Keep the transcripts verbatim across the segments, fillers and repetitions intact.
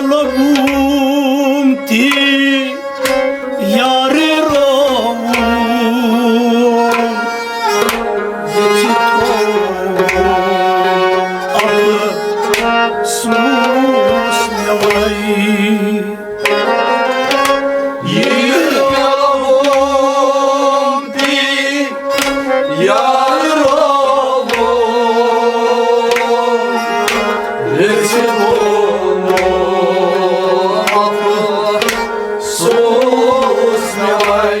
لوٚبُم تہِ یارٕ رووُم، ییٚتہِ تھوٚوُم افسوٗس مےٚ وَے۔ یہِ مےٚ لوٚبُم تہِ یار رووُم، ییٚتہِ تھوٚوُم افسوٗس مےٚ وَے۔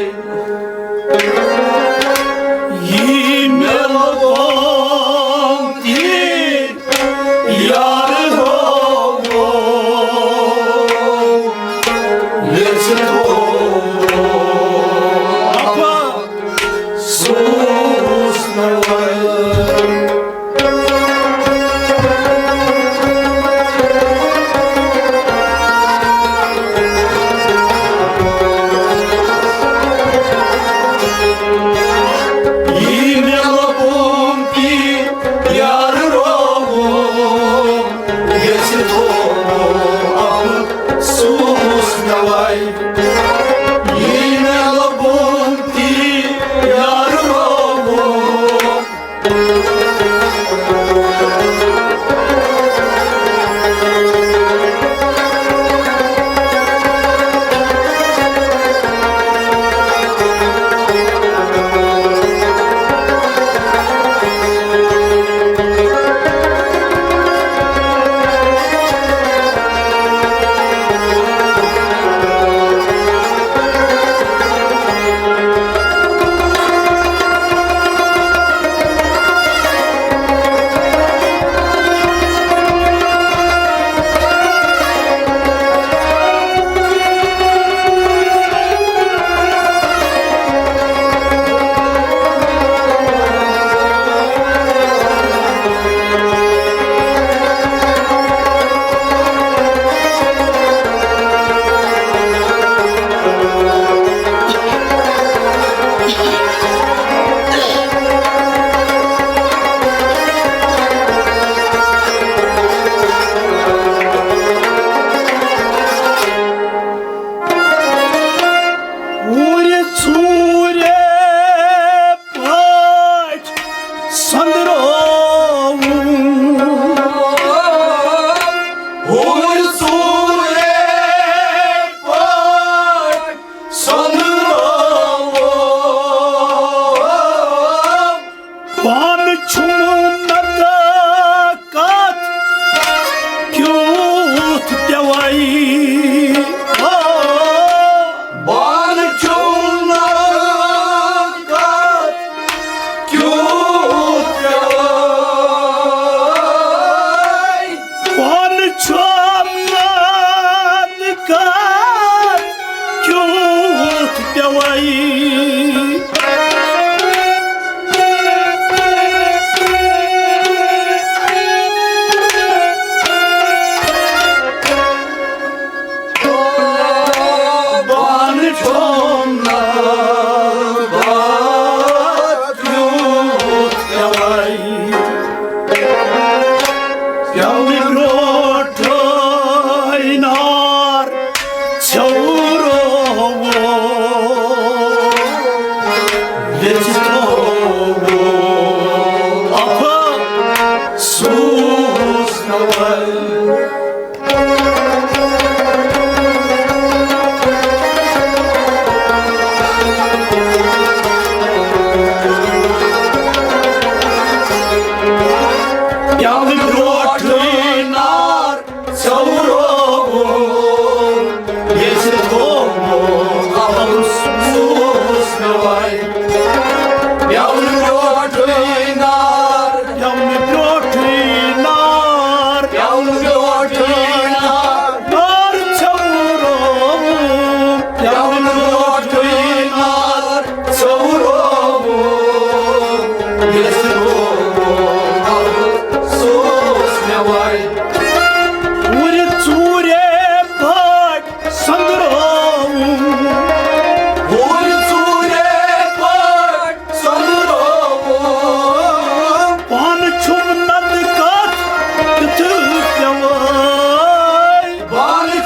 یہِ مےٚ لوٚبُم تہِ یار رووُم، ییٚتہِ تھوٚوُم افسوٗس مےٚ وَے۔ یہِ مےٚ لوٚبُم تہِ یار رووُم، ییٚتہِ تھوٚوُم افسوٗس مےٚ وَے۔ یہِ مےٚ لوٚبُم تہِ یار رووُم۔ وُرِ ژوٗرِ پٲٹھۍ سۄنٛدرووُم۔ وُرِ ژوٗرِ پٲٹھۍ سۄنٛدرووُم۔ پانہٕ چھُم نہٕ طاقت کیُتھ پٮ۪وَے۔ آ، پانہٕ چھُم نہٕ طاقت کیُتھ پٮ۪وَے۔ پانہٕ چھُم نہٕ طاقت کیُتھ پٮ۪وَے۔ بانہٕ چھوٚم نہٕ بتھ کیُتھ پٮ۪وَے۔ پٮ۪ونہٕ برٛونٛٹھٕے نار ژھیورووُم، ویژِ تھووُم افسوٗس نوے۔ پٮ۪ونہٕ برٛونٛٹھٕے نار ژھیورووُم، ییٚژِ تھووُم افسوٗس مےٚ وَے۔ پٮ۪ونہٕ برٛونٛٹھٕے نار، پٮ۪ونہٕ برٛونٛٹھٕے نار، پٮ۪ونہٕ برٛونٛٹھٕے نار، نار ژھیورووُم، پٮ۪ونہٕ برٛونٛٹھٕے نار ژھیورووُم، ییٚژِ تھووُم افسوٗس مےٚ وَے۔ وُرِ ژوٗرے پھاٹۍ سۄنٛدرووُم۔ وُرِ ژوٗرے پھاٹۍ سۄنٛدرووُم۔ پانہٕ چھُم نَدٕ کَتھ تیُتھُے پٮ۪وٲے۔ پانہٕ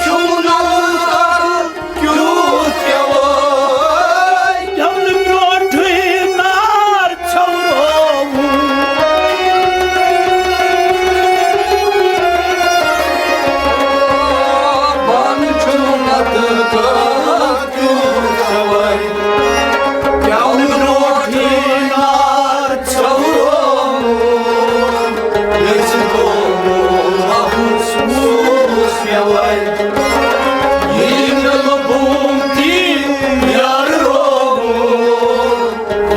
مےٚ وَے، یہِ مےٚ لوٚبُم تی یار رووُم،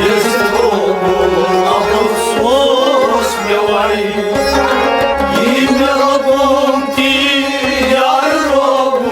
یُس رووُم افسوس مےٚ وَے۔ یہِ مےٚ لوٚبُم تی یار رووُم۔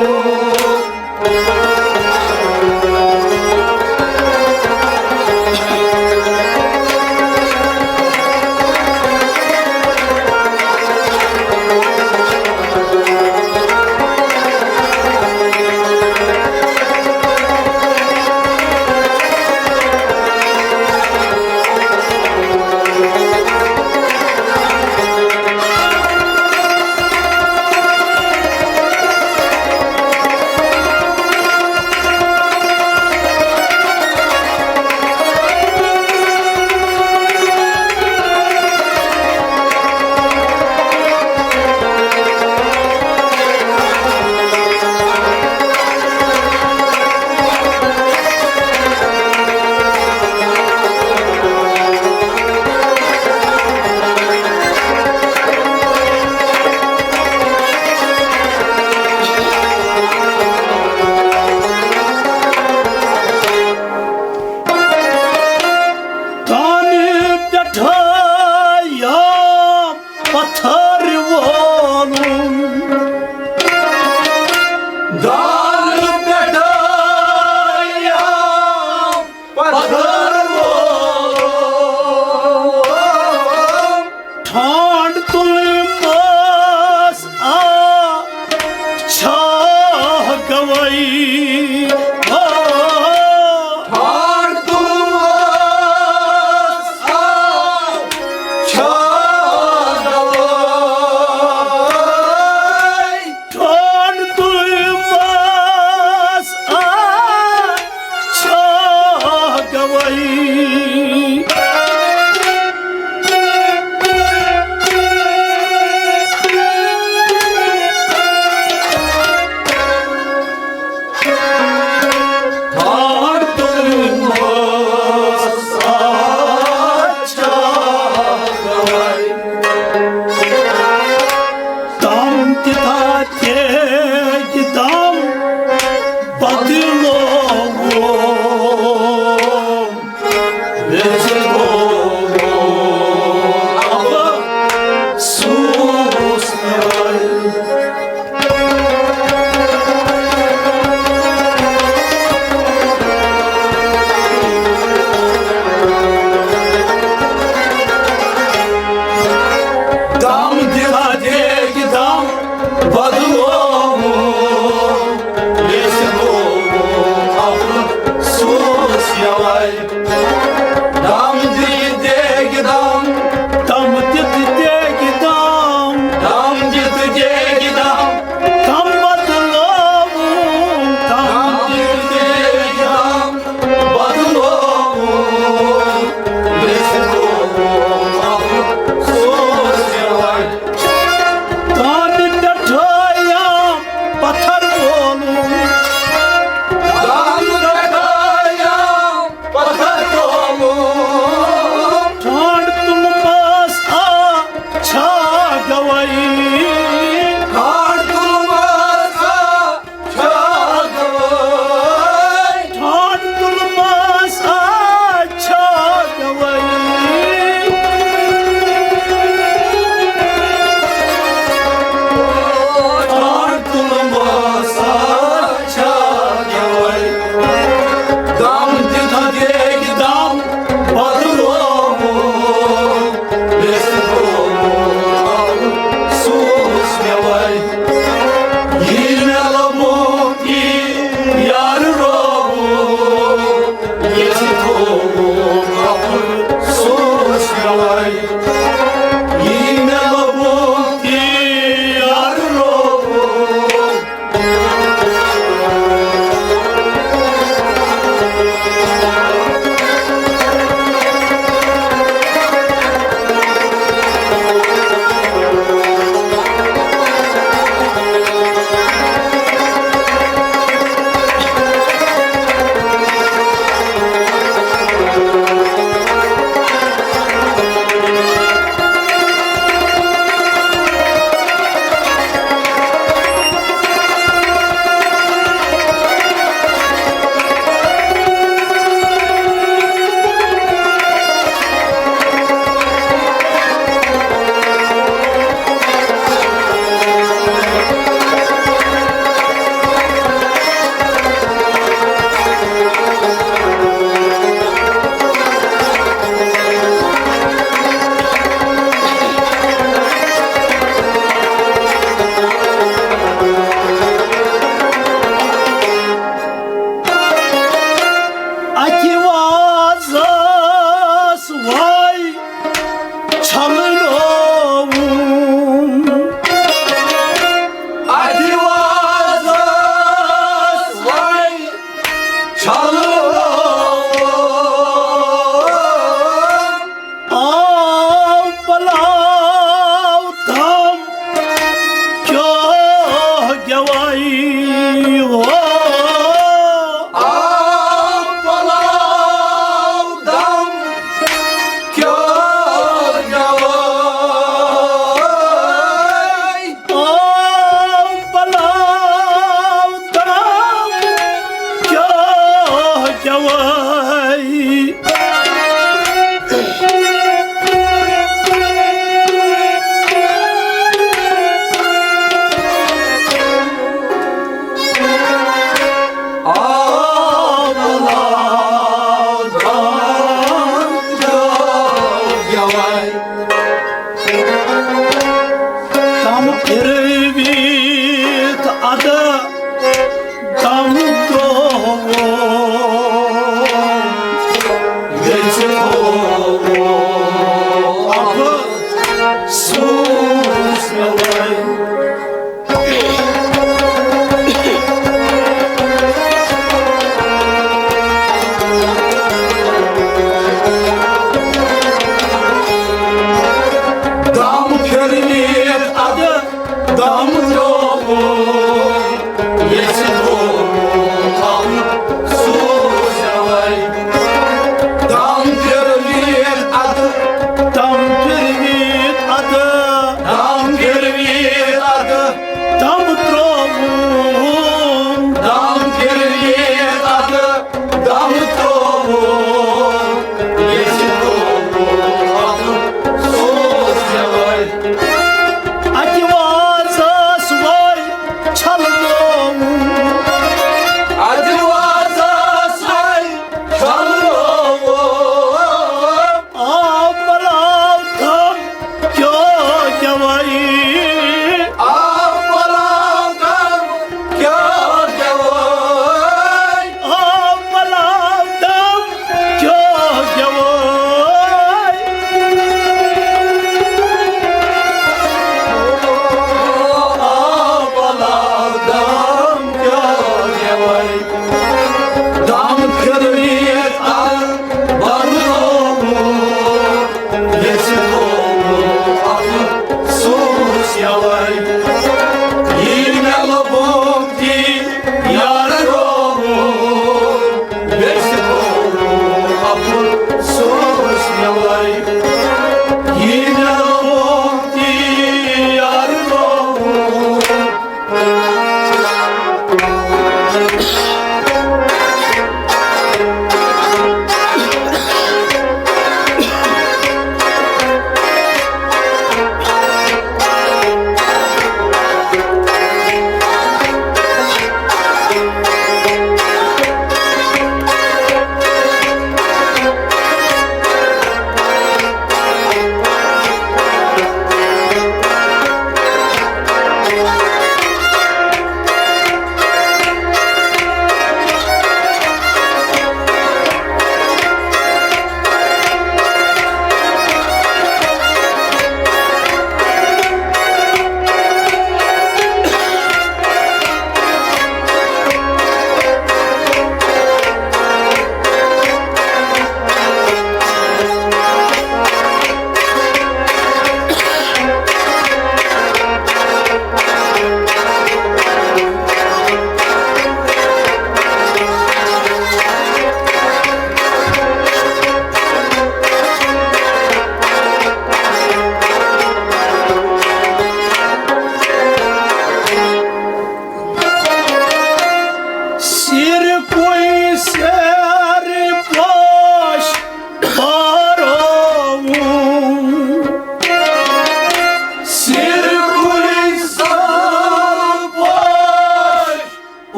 تانہِ پٮ۪ٹھٕ یا پتھر وولُن۔ دانہِ پٮ۪ٹھٕ یا پتھر وولُن۔ ٹھانڈ تُلمس آ چھا گوئی۔ آ۔ ٹھانڈ تُلمس آ چھا گوئی۔ ٹھانڈ تُلمس آ چھا گوئی۔ ٹھانڈ تُلمس آ چھا گوئی۔ دم دِتھا تیگہِ دم بدلووُم۔ ویژِ گوٚو افسوس مےٚ۔ دم دِتھا تیگہِ دم بدلووُم، ویژِ گوٚو افسوس یوے۔ دم دِتھا تیگہِ دم، دم دِتھا تیگہِ دم، دم دِتھا تیگہِ دم، دم بدلووُم، دم دِتھا تیگہِ دم بدلووُم، ویژِ گوٚو افسوس یوے۔ دانہِ پٮ۪ٹھٕ یا پتھر وولُن۔ دانہِ پٮ۪ٹھٕ یا پتھر وولُن۔ ٹھانڈ تُلمس آ چھا گوئی۔ ٹھانڈ تُلمس آ چھا گوئی۔ ٹھانڈ تُلمس آ چھا گوئی۔ ٹھانڈ تُلمس آ چھا گوئی۔ دم دِتھا تیگہِ دم بدلووُم۔ ویژِ گوٚو افسوس مےٚ وے۔ یہِ مےٚ لوٚبُم تی یار رووُم، ویژِ گوٚو افسوس مےٚ وے۔ یہِ مےٚ لوٚبُم تی یار رووُم۔ اَکہِ وازَس وَے چھَلنووُم۔ اَکہِ وازَس وَے چھَلنووُم۔ آو پلاو دم کیٛاہ گٮ۪وَے ہو۔ آو پلاو دم کیٛاہ گٮ۪وَے۔ آو پلاو دم کیٛاہ گٮ۪وَے۔ آو پلاو دم کیٛاہ گٮ۪وَے۔ دم پھِروِتھ اَدٕ دم ترٛووُم، ییٚژِ تھووُم افسوٗس مےٚ وۄنۍ۔ دم پھِروِتھ اَدٕ دم ترٛووُم، ییٚژِ تھووُم افسوٗس مےٚ وۄنۍ۔ دم پھِروِتھ اَدٕ، دم پھِروِتھ اَدٕ، دم پھِروِتھ اَدٕ، دم ترٛووُم۔ دم پھِروِتھ اَدٕ، دم ترٛووُم۔ ییٚژِ تھووُم افسوٗس مےٚ وۄنۍ۔ اَکہِ وازَس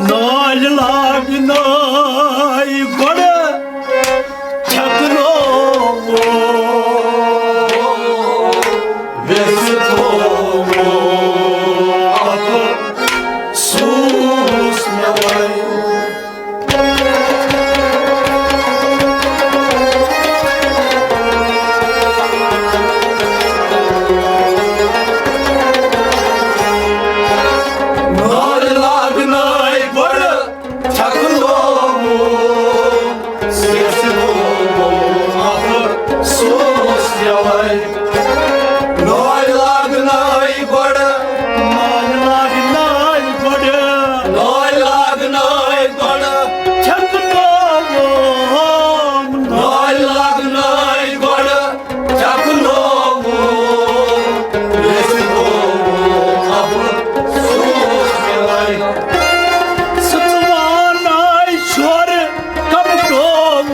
نالہِ لاگنَے گۄڈٕ چھٔکرٲوُن۔ ویسہِ تھوٚوُم افسوس مےٚ وۄنۍ۔ نالہِ لاگنَے گۄڈٕ چھٔکرٲوُم، سیٚسہِ لوگُم افسوس یَوَے۔ نالہِ لاگنَے گۄڈٕ، نالہِ لاگنَے گۄڈٕ، نالہِ لاگنَے گۄڈٕ چھٔکرٲوُم، نالہِ لاگنَے گۄڈٕ چھٔکرٲوُم، ییٚلہِ گوٚو افسوس مےٚ وۄنۍ۔ سٕژوانَے چھۄرٕ کپٹووُم۔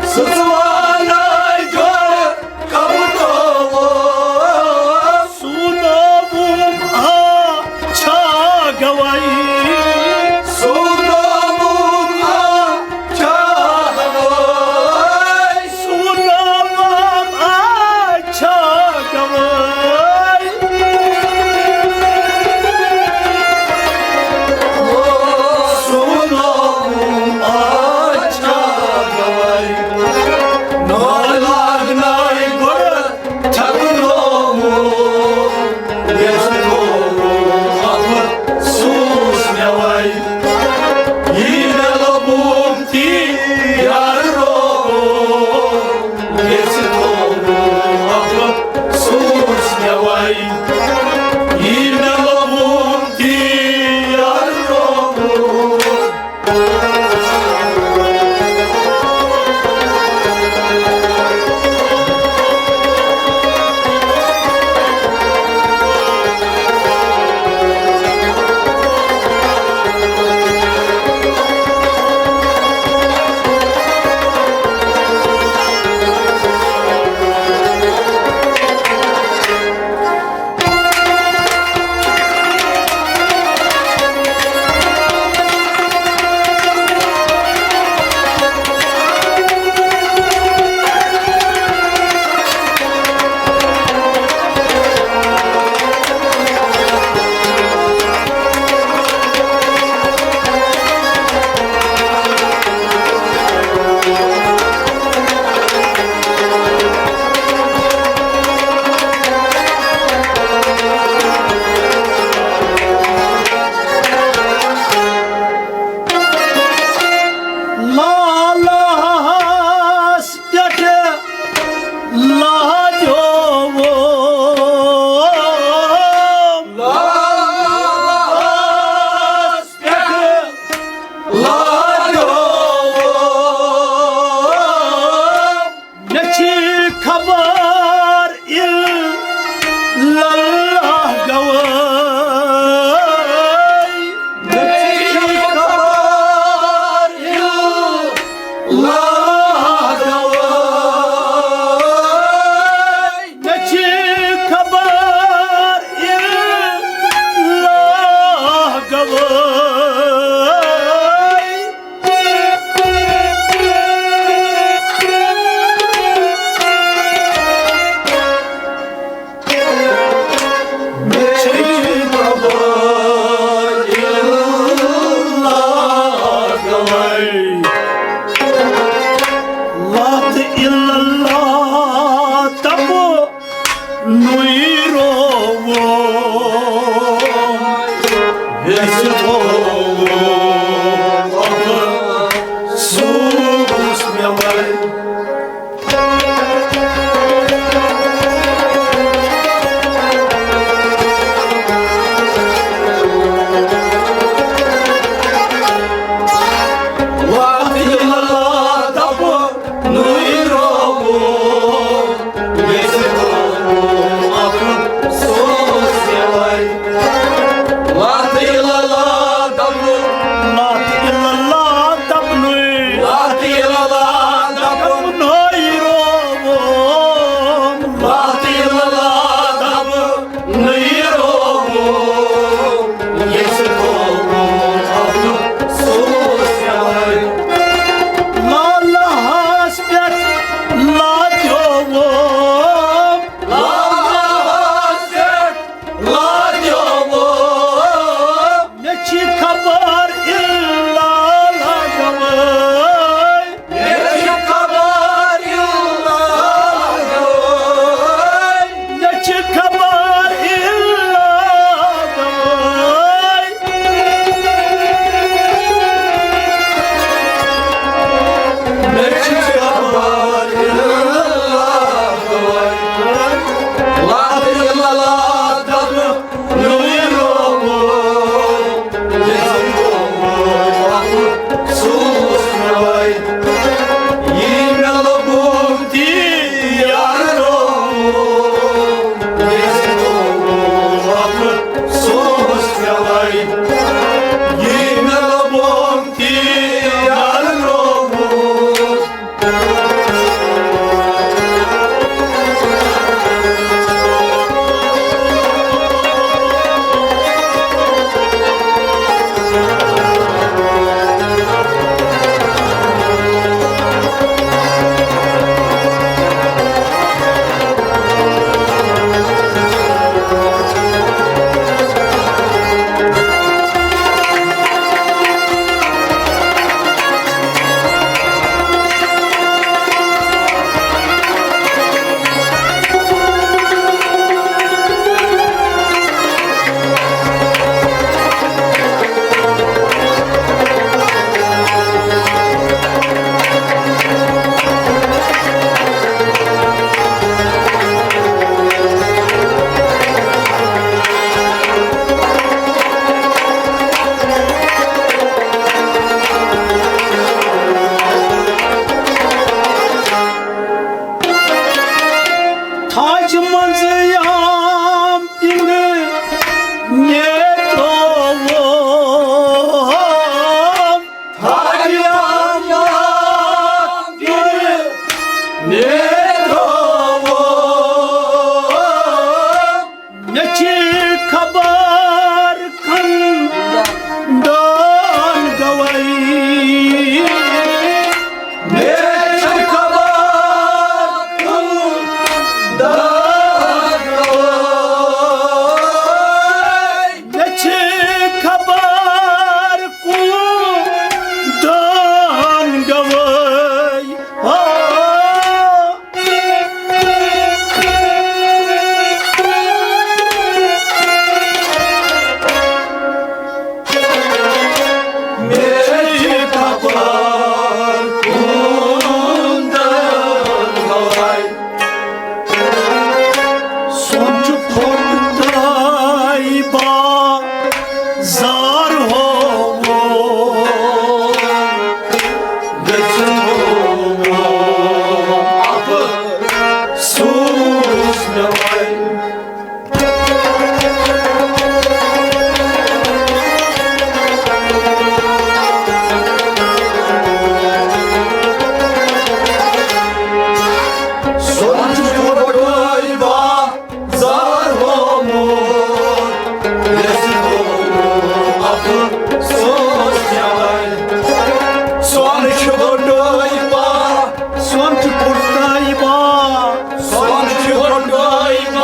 سٕژوانَے چھۄرٕ کپٹووُم۔ سُونووُم آ چھا گواہی۔ سُونووُم آ چھا گواہی۔ سُونووُم آ چھا گواہی۔ سُونووُم آ چھا گواہی۔ نالہِ لاگنَے گۄڈٕ چھٔکرٲوُم، ییٚلہِ گوٚو افسوس مےٚ وۄنۍ۔ یہِ مےٚ لوٚبُم تی یار رووُم، ییٚلہِ گوٚو افسوس مےٚ وۄنۍ۔ یہِ مےٚ لوٚبُم تی یار رووُم۔ لالس پٮ۪ٹھ لاجووُم۔ لالس پٮ۪ٹھ لاجووُم۔ مےٚ چھِ خبر الا اللہ گوٲے۔ مےٚ چھِ خبر الا اللہ گوٲے۔ مےٚ چھِ خبر الا اللہ گوٲے۔ نُے رووُم، ویسہِ تھووُم افسوس مےٚ وۄنۍ۔ وَتھ ییٚلہِ دَپہٕ نُے رووُم، ویسہِ تھاج منٛز یام اِنٛگ نیترووم۔ تھاج یام اِنٛگ نیترووم۔ مےٚ چھِ خبر کم دان گوئی۔ مےٚ چھِ خبر کم دان گوئی۔ مےٚ چھِ خبر کم دان گوئی۔ آ۔ سونچ پھوٚٹ ترٛایہِ بازار ہووُن۔ گٔژھِن ہووُن افسوس مےٚ وۄنۍ۔ سونچ پھوٚٹ ترٛایہِ با زار ہومُت، یَس ہومُت افسوس یَوَے۔ سونہٕ چھُ گۄڈَے با، سونہٕ چھُ پُرتَے با۔ سونہٕ چھُ گۄڈَے